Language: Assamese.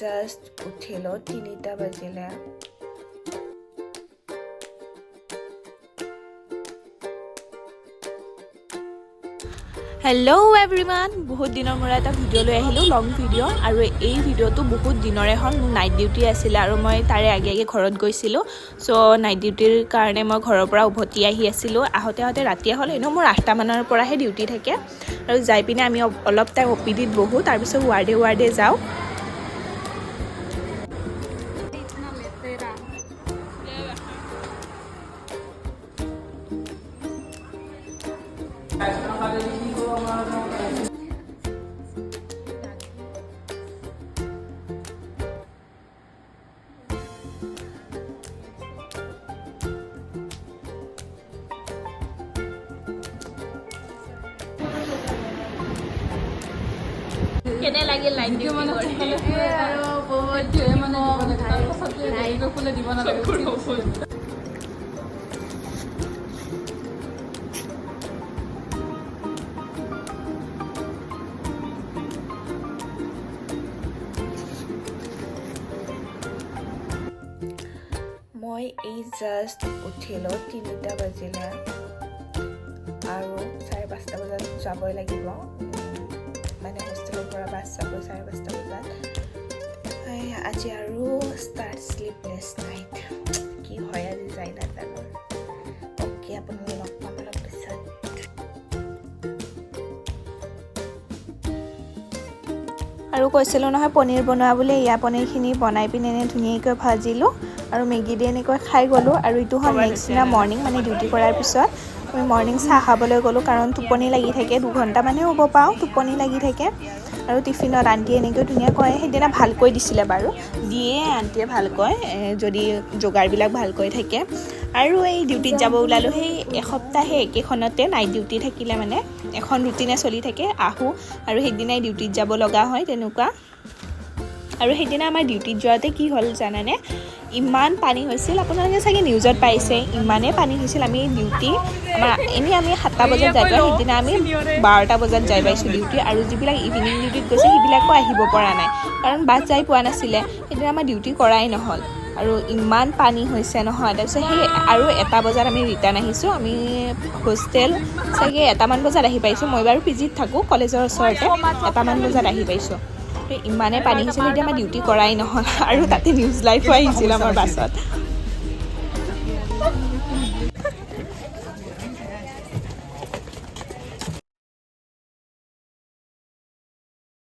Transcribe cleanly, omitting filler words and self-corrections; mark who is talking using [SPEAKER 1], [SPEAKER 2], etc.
[SPEAKER 1] জাষ্ট উঠিলোঁ, 3টা বাজিলে।
[SPEAKER 2] হেল্ল' এভৰিৱান, বহুত দিনৰ মূৰত এটা ভিডিঅ' লৈ আহিলোঁ, লং ভিডিঅ'। আৰু এই ভিডিঅ'টো বহুত দিনৰে হ'ল। মোৰ নাইট ডিউটি আছিলে আৰু মই তাৰে আগে আগে ঘৰত গৈছিলোঁ। চ' নাইট ডিউটিৰ কাৰণে মই ঘৰৰ পৰা উভতি আহি আছিলোঁ। আহোঁতে আহোঁতে ৰাতিয়ে হ'ল। এনেও মোৰ 8টামানৰ পৰাহে ডিউটি থাকে আৰু যাই পিনে আমি অলপ টাইম অ' পি ডিত বহোঁ, তাৰপিছত ৱাৰ্ডে ৱাৰ্ডে যাওঁ।
[SPEAKER 3] इतना লেতেৰা।
[SPEAKER 2] কেনে লাগিল নাইট ডিউটি কৰি?
[SPEAKER 3] আৰু বহুত মানে দিব নালাগে।
[SPEAKER 1] মই এই জাষ্ট উঠিলোঁ, 3টা বাজিলে আৰু 5:30 বজাত যাবই লাগিব। মানে হোষ্টেলৰ পৰা বাছ যাব 5:30 বজাত। এই আজি আৰু ষ্টাৰ্ট শ্লিপলেছ নাইট। কি হয় আজি যাই নাজানো। অ'কে, আপোনালোক লগ পাম অলপ পিছত।
[SPEAKER 2] আৰু কৈছিলোঁ নহয় পনীৰ বনোৱা বুলি, এয়া পনীৰখিনি বনাই পিনে এনে ধুনীয়াকৈ ভাজিলোঁ আৰু মেগী দি এনেকৈ খাই গ'লোঁ। আৰু এইটো হ'ল নেক্সট দিনা মৰ্ণিং, মানে ডিউটি কৰাৰ পিছত আমি মৰ্ণিং চাহ খাবলৈ গ'লোঁ, কাৰণ টোপনি লাগি থাকে। 2 ঘণ্টামানেই হ'ব পাওঁ, টোপনি লাগি থাকে। আৰু টিফিনত আণ্টিয়ে এনেকৈ ধুনীয়াকৈ সেইদিনা ভালকৈ দিছিলে বাৰু, দিয়ে আণ্টিয়ে ভালকৈ, যদি যোগাৰবিলাক ভালকৈ থাকে। আৰু এই ডিউটিত যাব ওলালোঁ। সেই এসপ্তাহে একেখনতে নাইট ডিউটি থাকিলে মানে এখন ৰুটিনে চলি থাকে। আহোঁ আৰু সেইদিনাই ডিউটিত যাব লগা হয়, তেনেকুৱা। আৰু সেইদিনা আমাৰ ডিউটিত যোৱাতে কি হ'ল জানানে? ইমান পানী হৈছিল, আপোনালোকে চাগে নিউজত পাইছে, ইমানেই পানী হৈছিল। আমি ডিউটি আমাৰ এনেই আমি 7টা বজাত যাই পাওঁ, সেইদিনা আমি 12টা বজাত যাই পাইছোঁ ডিউটি। আৰু যিবিলাক ইভিনিং ডিউটিত গৈছে, সেইবিলাকো আহিব পৰা নাই, কাৰণ বাছ যাই পোৱা নাছিলে। সেইদিনা আমাৰ ডিউটি কৰাই নহ'ল আৰু ইমান পানী হৈছে নহয়। তাৰপিছত সেই আৰু 1টা বজাত আমি ৰিটাৰ্ণ আহিছোঁ। আমি হোষ্টেল চাগে 1টামান বজাত আহি পাইছোঁ। মই বাৰু পি জিত থাকোঁ কলেজৰ ওচৰতে। 1টামান বজাত আহি পাইছোঁ। তো ইমানেই পানী হৈছিল, এতিয়া আমাৰ ডিউটি কৰাই নহ'ল। আৰু তাতে নিউজ লাইভো আহিছিল আমাৰ বাছত।